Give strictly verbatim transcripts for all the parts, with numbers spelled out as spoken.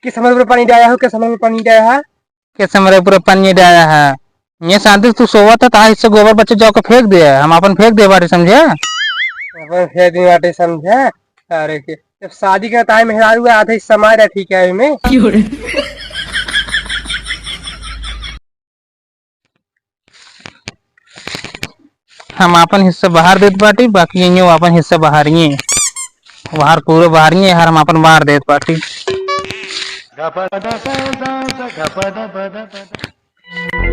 किस हमरे ऊपर पानी डाया हो, किस हमरे ऊपर पानी डाया है? किस हमरे ऊपर पानी डाया है? ये शांति से तू सोवत है, तहार हिस्से गोबर बचे, जाके फेंक दे, हम आपन फेंक दे बाटी, समझे? अपन फेंक दे बाटी, समझे? अरे के, जब शादी का टाइम मेहरारू आधा हिस्सा मार रहा, ठीक है, में। हम आपन हिस्सा बाहर देत बाटी, बाकी इन्हों आपन हिस्सा बाहर ही, बाहर पूरा बाहर ही, हर हम आपन बाहर देत बाटी।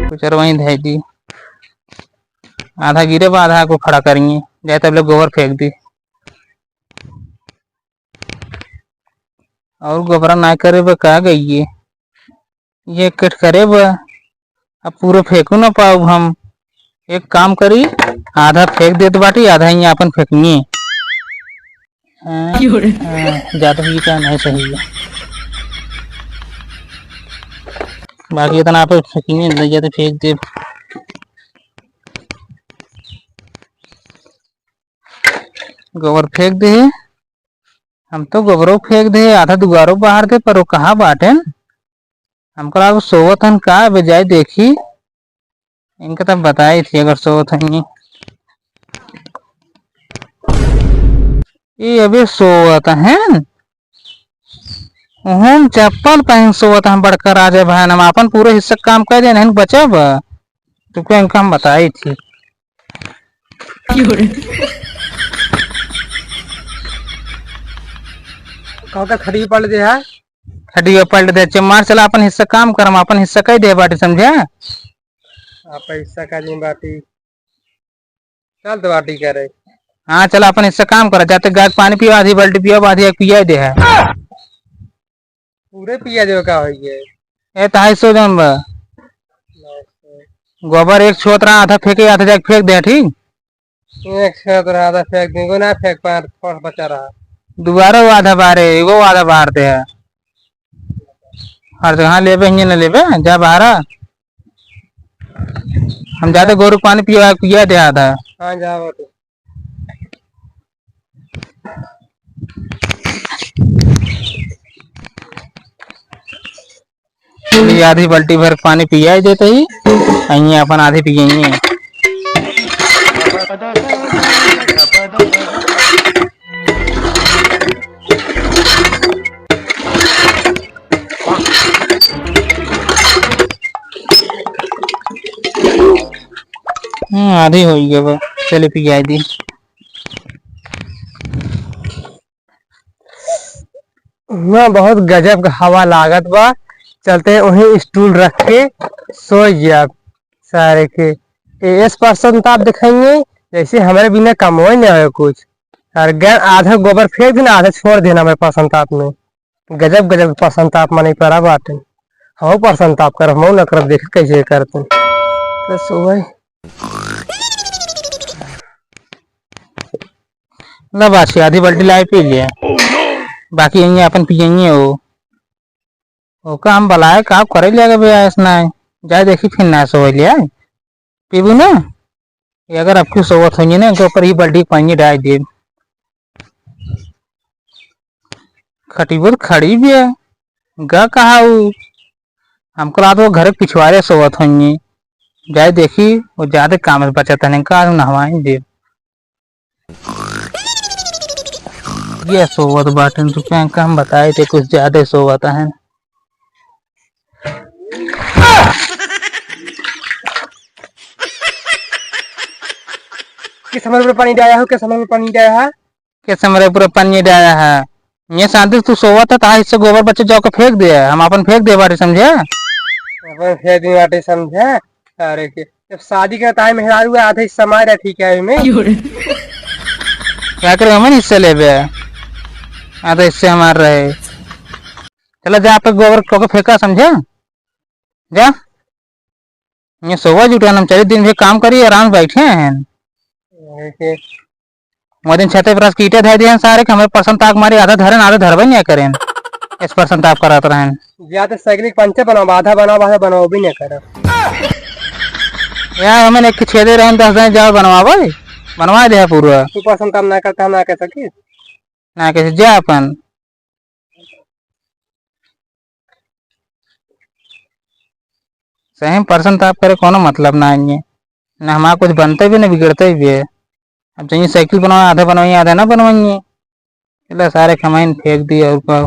कुछ और वहीं धै दी, आधा गिरे बा, आधा को खड़ा करेंगे, जाए तब ले गोबर फेंक दी। और गोबरा ना करे बा का गइये, ये कट करे बा, अब पूरा फेंकू ना पाउब हम। एक काम करी, आधा फेंक देत बाटी, आधा ही आपन फेंकनी। हाँ, क्यों रे? हाँ, ज्यादा ही काम है, सही है। बाकी इतना आप फेंकनी, ले जाते फेंक दे। गोबर फेंक दे, हम तो गोबरो फेंक दे, आधा दुआरो बाहर दे, पर वो कहाँ बाटेन? हमको लागो सोवत हन का, अबे जाए देखी, इनका तब बताई थी अगर सोवत हन ये। ये अबे सोवत हन, हम चप्पल पहन सोवत हन, बड़का राजा भाई, हम आपन पूरा हिस्सा काम कर देन, हम बचब, तो क्या इनका हम बताई थी। कहूँ का खड़ी पड़ दे है। खड़ी पड़ दे, चमार चला अपन हिस्सा काम कर, हम अपन हिस्सा कह दे बाटी, समझे? आप हिस्सा का नहीं बाटी। चल तो बाटी करे। हाँ, चला अपन हिस्सा काम कर, जाते गाय के पानी पियो, आधी बाल्टी पियो, आधी एक पिया दे है। पूरे पिया देवे का होई है? ए, तहाई सो जौन बा। नौ सौ। गोबर एक छोत रहा, आधा फेंके, आधा जाके फेंक दे, ठीक? एक छोत रहा, आधा फेंक दे, को ना फेंक पा, थोड़ा बचा रहा। दुबारा वो आधा बाहर है, वो आधा बाहर दे है। हर जगह लेबे, हियाँ न लेबे, जा बाहर आ। हम जाते गोरू के पानी पिया, पिया दे आधा। हाँ, जा बाटे। ये आधी बाल्टी भर पानी पियाई देते ही, अइये अपन आधी पियइये। हम्म, आधी होई गवा, चले पियाई दी। हुआँ बहुत गजब क हवा लागत बा, चलते वहीं stool रख के सोइ जाब। सारे के ए-, एस पसंताप देखाइये, जैसे हमरे बिना कमवइ न होइ कुछ। और गैर आधा गोबर फेंक देना, आधा छोड़ देना हमरे पसंताप में। गजब गजब पसंताप मनई परा बाटे। हौ पसंताप कर, हमहू न करब, देख कैसे करते। तो सोए। ला बाछी, आधी बाल्टी लाए पी लिया। बाकी यहीं अपन पियइये हो। ओका हम बलाए का करे लिया के बे आयस ना है। जाए देखी फिर ना सोए लिया। पीबू ना? ये अगर आपकी सोवत होइये ना, इनके ऊपर ही बाल्टी पानी डाल दे। खटिबो तो खड़ी भी है। गा कहा उ? हमको लागत वो घर के पिछवारे सोवत होइये। जाए देखी, वो ज्यादा काम से बचत है, इनका आज नहवाई दे। ये सोवत बाटन, तू क्या इनका हम बताए थे, कुछ ज्यादा सोवत है। किस हमरे ऊपर पानी डाया हो, किस हमरे ऊपर पानी डाया है? किस हमरे ऊपर पानी डाया है? ये शांति से तू सोवत है, तहार हिस्से गोबर बचे जाके फेंक दे, हम अपन फेंक दे बाटे, समझे? अपन फेंक दे बाटे, समझे? अरे के, जब शादी का टाइम मेहरारू आधा हिस्सा मार रहा, ठीक है, में? क्यों रे? क्या करे, हमन हिस्सा लेबे? आधा हिस्से हमार रहे। चला जा, आप गोबर टोके फेंका, समझे? जा। ये सोवा जुटे, हम चले दिन भी काम करी, आराम से बैठे हैं। ओके। वो दिन छते पर ईंटे धर दिए सारे के, हमें पसंद ताक मारी, आधा धरेन, आधा धरबे नहीं करेन। इस पसंद ताक करत रहेन। या तो साइकिल के पंचर बनाओ, आधा बनाओ, आधा बनाओ भी नहीं करे। यार, हमें एक छेदे रहेन, दस दिन जाओ बनवावे, बनवा दे है पूरा। तू पसंद काम ना करता, हम ना कह सकी। ना कैसे जा अपन। सही में परेशान तो आप करे कोनो मतलब ना आइए, ना हमारा कुछ बनते भी ना बिगड़ते भी है। अब चाहिए साइकिल बनवाए, आधे बनवाइए, आधे ना बनवाइए। चला सारे कमाइन फेंक दिए और का।